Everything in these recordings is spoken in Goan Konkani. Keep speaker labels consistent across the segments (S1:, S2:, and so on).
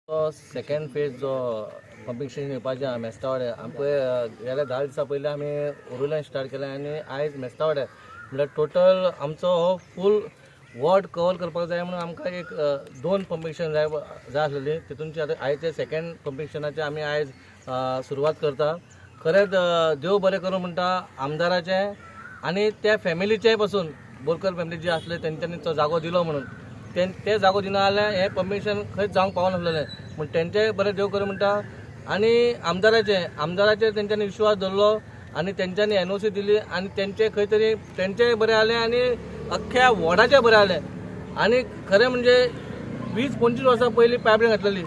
S1: तो सेकंड फेज जो पंपींग स्टेशन येवपाचें आहा मेस्तावाड्यार, आमकां गेल्या 10 दिसां पयलीं आमी ओरुल्यान स्टार्ट केलें आनी आयज मेस्तावाड्यार म्हणल्यार टोटल आमचो हो फूल वॉर्ड कवर करपाक जाय म्हणून आमकां एक 2 पंपींग स्टेशन जाय जाय आसलेली. तितूनची आतां आयचे सेकंड पंपींग स्टेशनाची आमी आयज सुरवात करता. खरेंच देव बरें करूं म्हणटा आमदाराचें आनी त्या फॅमिलीचेय पसून, बोरकर फॅमिली जी आसले तेंच्यांनी तो जागो दिलो म्हणून ते जागो दिना जाल्यार हें पंपींग स्टेशन खंयच जावंक पावनासलेलें. म्हण तेंचेय बरें देव करूं म्हणटा आनी आमदाराचेर तेंच्यांनी विश्वास दवरलो आनी तेंच्यांनी NOC दिली आनी तेंचे खंय तरी तेंचेय बरें जालें आनी अख्ख्या वॉर्डाचें बरें जालें. आनी खरें म्हणजे 20-25 वर्सां पयलीं पायपलायन घातलेली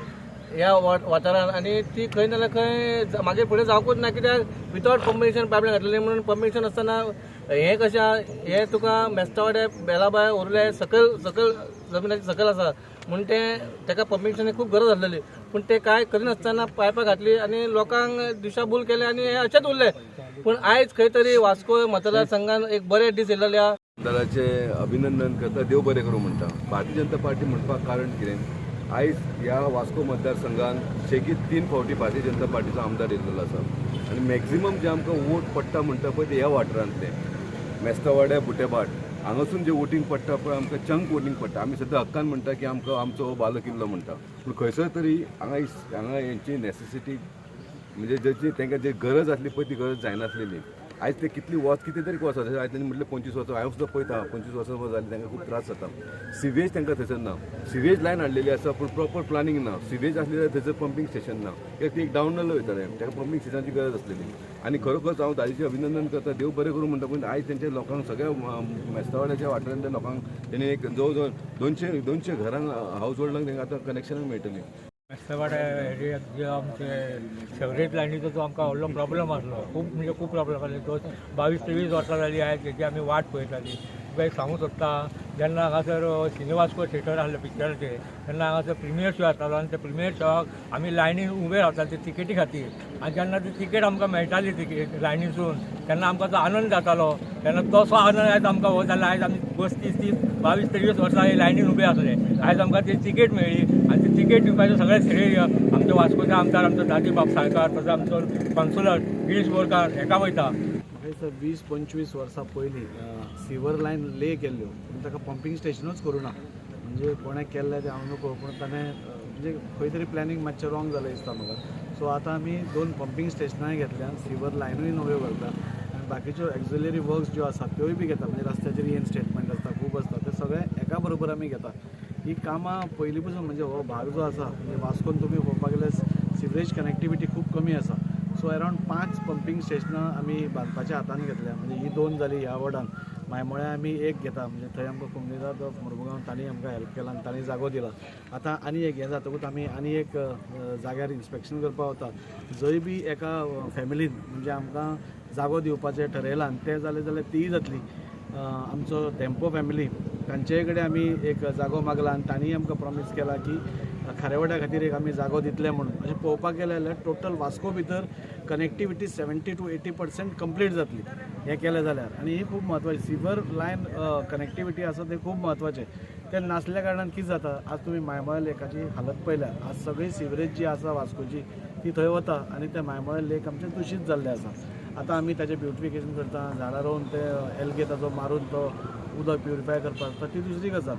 S1: ह्या वाठारान आनी ती खंय ना जाल्यार खंय मागीर फुडें जावंकूच ना, कित्याक विदावट पंपींग स्टेशन पायपलायन घातलेली म्हणून पंपींग स्टेशन आसतना हें कशें आहा, हें तुका मेस्तावाडे बेलाबाय उरले सकयल सकयल जमिनाचे सकयल आसा म्हूण तें ताका पंपींग स्टेशनाची खूब गरज आसलेली. पूण ते कांय करिनासतना पायपां घातली आनी लोकांक दिशाभूल केले आनी हें अशेंच उरलें. पूण आयज खंय तरी वास्को मतदारसंघान एक बरें दीस येयलेले आहा.
S2: आमदाराचें अभिनंदन करता, देव बरें करूं म्हणटा. भारतीय जनता पार्टी म्हणपाक कारण कितें, आयज ह्या वास्को मतदारसंघान शेगीत 3 फावटी भारतीय जनता पार्टीचो आमदार येयल्लो आसा आनी मॅक्झिमम जे आमकां वोट पडटा म्हणटा पळय ते ह्या वाठारांतले मेस्तावाड्या बुटेभाट हांगासून जे वोटींग पडटा पळय आमकां चंक वोटींग पडटा. आमी सद्दां हक्कान म्हणटा की आमकां आमचो हो बालो किल्लो म्हणटा, पूण खंयसर तरी हांगा हांगा हेंची नॅसेसिटी म्हणजे जशी तांकां जी गरज आसली पळय ती गरज जायनासलेली. आयज ते कितली वर्स कितें तरी वर्सां आयज तांणी म्हटलें 25 वर्सां, हांव सुद्दां पळयता 25 वर्सां जालीं तांकां खूब त्रास जाता. सिवेज तांकां थंयसर ना, सिवेज लायन हाडलेली आसा पूण प्रॉपर प्लानींग ना. सिवेज आसली जाल्यार थंयसर पंपींग स्टेशन ना, कित्याक ती एक डावनल वयतालें, ताका पंपींग स्टेशनाची गरज आसलेली. आनी खरोखरच हांव दादीचें अभिनंदन करता, देव बरें करूं म्हणटा. पूण आयज तेंच्या लोकांक सगळ्या मेस्तावाड्याच्या वाठारांतल्या लोकांक तेणी एक जवळ जवळ 200 घरांक हावज होल्डांक तांकां आतां कनेक्शनां मेळटलीं.
S3: मेस्तावाड्या एरियाक जे आमचे सेवरेज लायनीचो जो आमकां व्हडलो प्रॉब्लम आसलो, खूब म्हणजे खूब प्रॉब्लम आसलो. तो 22-23 वर्सां जाली आयज तेजी आमी वाट पळयताली. तुका एक सांगूंक सोदता, जेन्ना हांगासर सिनेवास्को थिएटर आसलें पिक्चराचें, तेन्ना हांगासर प्रिमियर शो जातालो आनी त्या प्रिमियर शोआक आमी लायनीन उबे रावताले ते तिकेटी खातीर. आनी जेन्ना ती तिकेट आमकां मेळटाली तिकेट लायनीसून, तेन्ना आमकां तो आनंद जातालो. तेन्ना तसो आनंद आयज आमकां हो जाला. आयज आमी 35, 30, 22-23 वर्सां लायनीन उबे आसले, आयज आमकां ती तिकेट मेळ्ळी आनी ती तिकेट दिवपाचें सगळें श्रेय आमच्या वास्कोचे आमदार आमचो दादी बाब साळकार, तसो आमचो कावन्सिलर गिरीश बोरकार हेका वयता.
S4: म्हाका दिसता 20-25 वर्सां पयलीं सिवर लायन ले केल्ल्यो पूण ताका पंपींग स्टेशनूच करूं ना. म्हणजे कोणें केल्लें तें हांव नको, पूण ताणें म्हणजे खंय तरी प्लॅनिंग मातशें रॉंग जालें दिसता म्हाका. सो आतां आमी 2 पंपींग स्टेशनांय घेतल्या, सिवर लायनूय नव्यो घालता आनी बाकीच्यो एक्झिलरी वर्क्स ज्यो आसा त्योय बी घेता. म्हणजे रस्त्याचेर रिइन्स्टेटमेंट आसता, खूब आसता, ते सगळें एका बरोबर आमी घेता. ही कामां पयलीं पसून म्हणजे हो भाग जो आसा म्हणजे वास्कोन तुमी पळोवपाक गेल्यार सिवरेज कनेक्टिविटी खूब कमी आसा. सो अरावंड 5 पंपींग स्टेशनां आमी बांदपाच्या हातान घेतल्या. म्हणजे ही 2 जाली ह्या वॉर्डान, मायमोळ्या आमी एक घेता, म्हणजे थंय आमकां कोमुनिदाद ऑफ मुरमुगांव तांणी आमकां हेल्प केला आनी तांणी जागो दिला. आतां आनी एक हें जातकूच आमी आनी एक जाग्यार इन्स्पेक्शन करपाक वता, जंय बी एका फॅमिलीन म्हणजे आमकां जागो दिवपाचें ठरयलां आनी तें जालें जाल्यार तीय जातली. आमचो धेंपो फॅमिली तांचे कडेन आमी एक जागो मागला आनी तांणी आमकां प्रॉमीस केला की खारेवाड्या खातीर एक आमी जागो दितले म्हणून. अशें पळोवपाक गेलें जाल्यार टोटल वास्को भितर कनेक्टिविटी 70 to 80% complete जातली हें केलें जाल्यार. आनी ही खूब म्हत्वाची सिवर लायन कनेक्टिविटी आसा तें खूब म्हत्वाचें. तें नासल्या कारणान कितें जाता, आज तुमी मायमोळ्या लेकाची हालत पळयल्या, आज सगळी सिवरेज जी आसा वास्कोची ती थंय वता आनी तें मायमोळ्या लेक आमचें दुशीत जाल्लें आसा. आतां आमी ताचें ब्युटिफिकेशन करता, झाडां रोवन ते एल्गे ताचो मारून तो उदक प्युरिफाय करपाक आसता, ती दुसरी गजाल.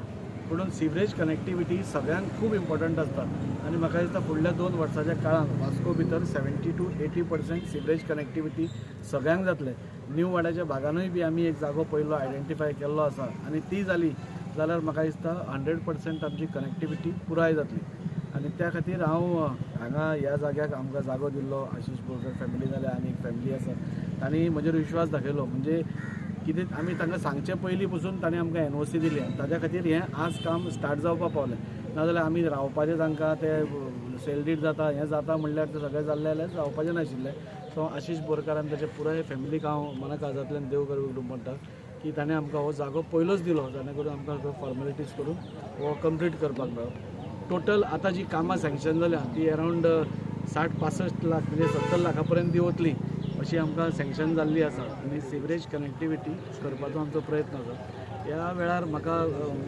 S4: पूण सिवरेज कनेक्टिविटी सगळ्यांक खूब इम्पॉर्टंट आसता आनी म्हाका दिसता फुडल्या 2 वर्साच्या काळांत वास्को भितर 70 to 80% sewerage connectivity सगळ्यांक जातलें. न्यू वाड्याच्या भागानूय बी आमी एक जागो पयलो आयडेंटिफाय केल्लो आसा आनी ती जाली जाल्यार म्हाका दिसता 100% आमची कनेक्टिविटी पुराय जातली. आनी त्या खातीर हांव हांगा ह्या जाग्याक आमकां जागो दिल्लो आशिश बोरकर फॅमिली जाल्यार आनी एक फॅमिली आसा तांणी म्हजेर विश्वास दाखयलो. म्हणजे कितें आमी तांकां सांगचे पयलीं पसून तांणी आमकां NOC दिली आनी ताज्या खातीर हें आज काम स्टार्ट जावपाक पावलें. नाजाल्यार आमी रावपाचें तांकां ते सेल डीड जाता हें जाता म्हणल्यार तें सगळें जाल्लें जाल्यार जावपाचें नाशिल्लें. सो आशिश बोरकार आनी ताचे पुराय फॅमिलीक हांव मना काळजांतल्यान देव करूं म्हणटा की ताणें आमकां हो जागो पयलोच दिलो, जाणे करून आमकां तो फॉर्मेलिटीज करून हो कंप्लीट करपाक मेळ्ळो. टोटल आतां जी कामां सँक्शन जाल्या ती अरावंड 60-65 लाख म्हणजे 70 लाखां पर्यंत ती वतली अशी आमकां सँक्शन जाल्ली आसा आनी सिवरेज कनेक्टिविटी करपाचो आमचो प्रयत्न आसा. ह्या वेळार म्हाका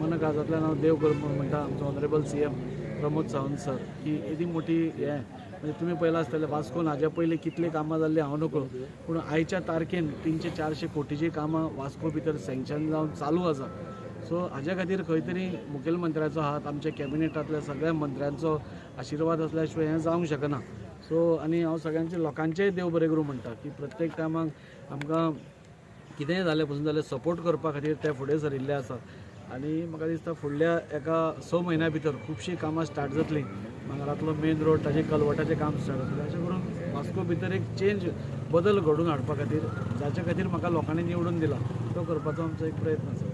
S4: मन काळजांतल्यान हांव देव करूं म्हणटा आमचो honourable CM Pramod Sawant sir की येदी मोठी हें म्हणजे तुमी पळयलां आसतलें वास्कोन हाज्या पयलीं कितलीं कामां जाल्लीं हांव नकळो, पूण आयच्या तारखेन 300-400 कोटीचीं कामां वास्को भितर सँक्शन जावन चालू आसा. सो हाज्या खातीर खंय तरी मुखेलमंत्र्याचो हात, आमच्या कॅबिनेटांतल्या सगळ्या मंत्र्यांचो आशिर्वाद आसल्या शिवाय हें जावंक शकना. सो आनी हांव सगळ्यांचे लोकांचेय देव बरें करूं म्हणटा की प्रत्येक टायमाक आमकां कितेंय जालें पसून जाल्यार सपोर्ट करपा खातीर ते फुडें सरिल्ले आसा. आनी म्हाका दिसता फुडल्या एका 6 म्हयन्या भितर खुबशीं कामां स्टार्ट जातलीं. मांगरांतलो मेन रोड ताजें कलवटाचें काम स्टार्ट जातलें. अशें करून वास्को भितर एक चेंज बदल घडोवन हाडपा खातीर जाच्या खातीर म्हाका लोकांनी निवडून दिला तो करपाचो आमचो एक प्रयत्न आसा.